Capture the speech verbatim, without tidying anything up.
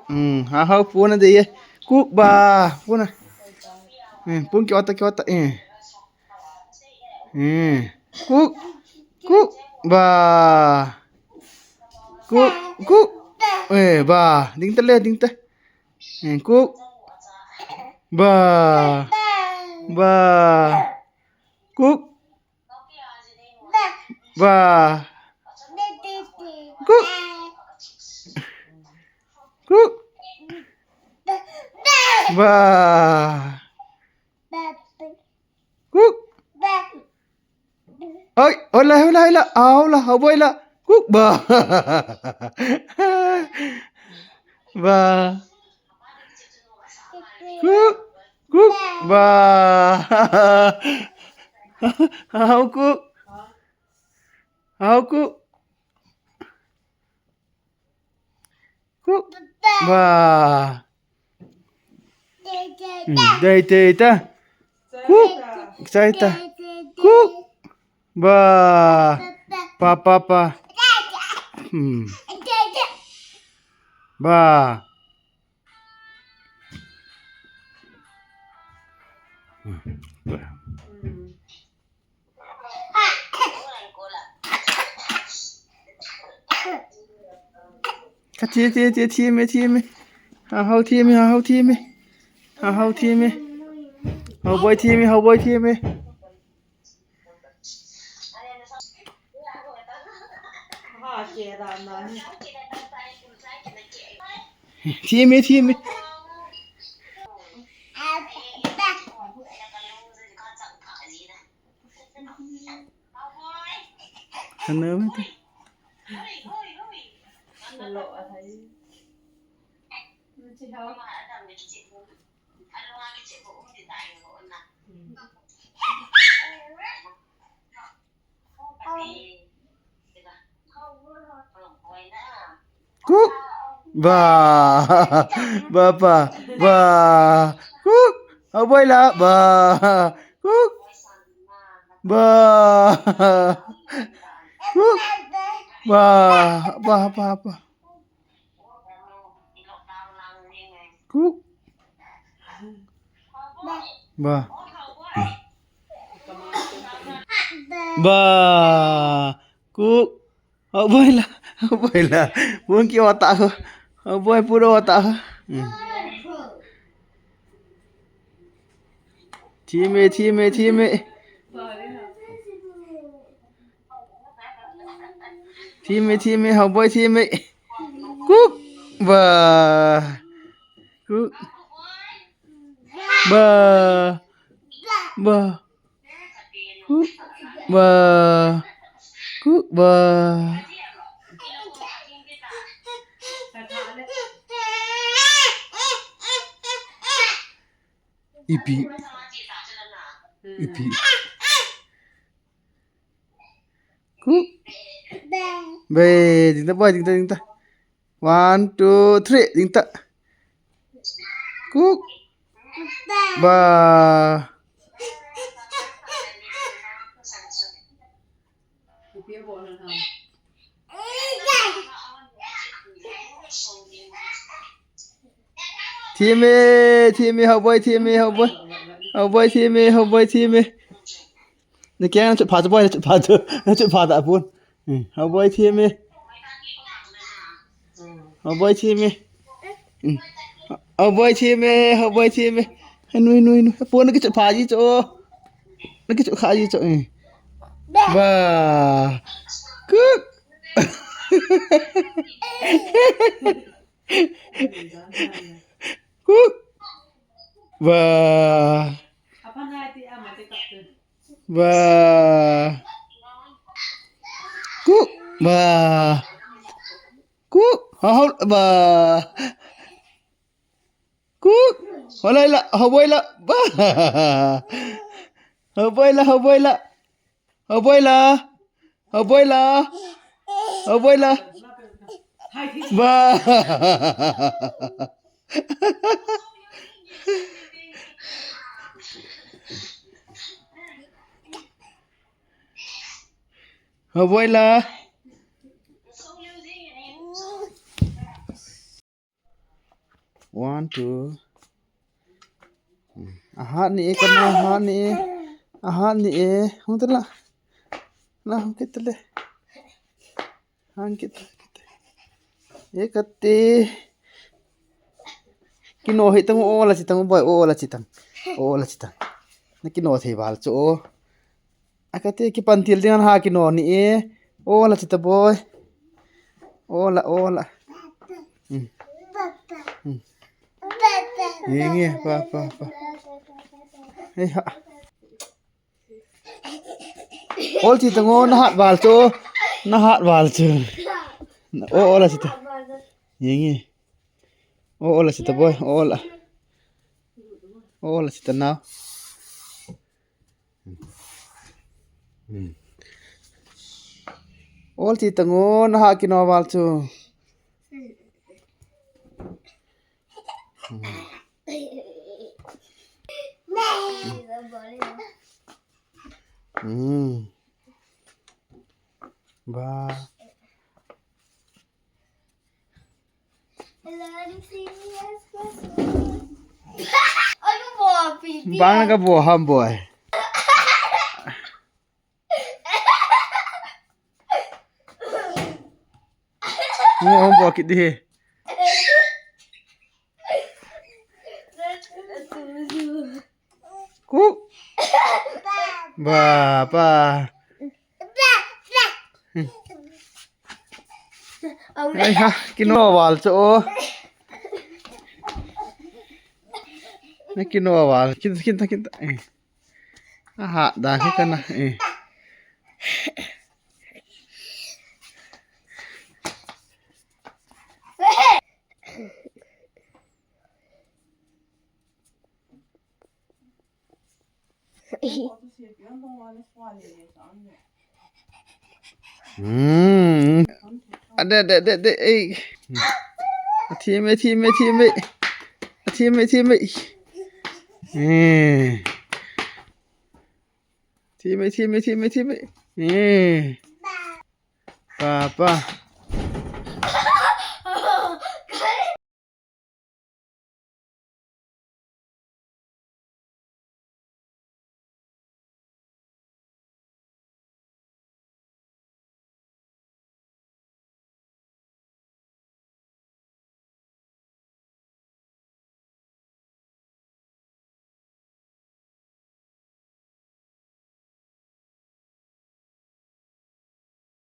Hmm, ha, ha, puna de ye. Kuk ba, puna. Hmm, pun ki ota, ki ota, eh. Hmm. Kuk, kuk ba. Kuk, kuk. Eh, ba. Ding ta le, ding ta. Hmm, kuk ba. Ba. Kuk. Ba. Kuk. Kuk. Ba. Kuk. Oi, hola, hola, hola. Hola, hola. Kuk ba. Ba. Kuk. Kuk ba. Hau kuk. Hau kuk. Kuk ba. Hmm, dei, dei ta. Kuk. Chai ta. Kuk ba. Pa, pa, pa. Hmm. Ba. Ka thi, thi, thi, thi me, thi me. Ha, hau thi me, ha, hau thi me. Ha, hau thi me. Hau boi thi me, hau boi thi me. Thi me, thi me. Ano mo ito? Kuk. Ba. Ba, ba, ba. Kuk. Hau boi la. Ba. Kuk. Ba. Kuk. Ba, ba, ba, ba. Kuk. Ba. Ba. Kuk. Hau boi la. Hau boi la. Pun ki ota ho. Hau boi pun ota ho. Hmm. Thi me, thi me, thi me. Thi me, thi me, hau boi thi me. Kuk. Ba. Kuk. Ba. Ba. Kuk. Ba. Kuk. Ba. Ipi. Ipi. Kuk. Be, ding ta, boy, ding ta, ding ta. One, two, three, ding ta. Kuk. Ba. Thi me, thi me, hau boi thi me, hau boi. Hau boi thi me, hau boi thi me. Na keng na chut pha chu boi, na chut pha chu. Na chut pha ta pun. Hmm, hau boi thi me. Hau boi thi me. Hmm. Hau boi thi me, hau boi thi me. Hai nui, nui, nui. Pun na kichut pha ji chu. Na kichut kha ji chu. Hmm. Ba. Kuk. Kuk. Ba. Ba. Kuk. Ba. Kuk. Ha, ha, ba. Kuk. Hau lai la, hau boi la. Ba. Hau boi la, hau boi la. Hau boi la. Hau boi la. Hau boi la. Ba. Hau boi la. One, two. Hmm. Ahat ni e, kana ahat ni e. Ahat ni e. Hung tala. Na hung kit tale. Hung kit tale. E kati. Kino hi tang, o la chi tang, boy, o la chi tang. O la chi tang. Na kino thei val chu o. Akati kipan til ding an ha kino ni e. O la chi ta boy. O la, o la. Hmm. Hmm. Nge, nge, pa, pa, pa. Hei ha. Ol chi tang o, na hat val chu. Na hat val chu. O, o la chi ta. Nge, nge. O, o la chi ta boy. O la. O la chi ta now. Hmm. Ol chi tang o, na ha kino val chu. Hmm. Ba. Bang na ka bo ham boy. Mo hom bo kit di he. Ku. Ba, ba. Ai ha, kino val chu o. Na kino val, kin, kin ta, kin ta. Eh. Aha, da hi kana. Eh. Hmm. Ade, ade, ade, ade, ei. Athi me, athi me, athi me. Athi me, athi me. Eh. Athi me, athi me, athi me, athi me. Eh. Papa.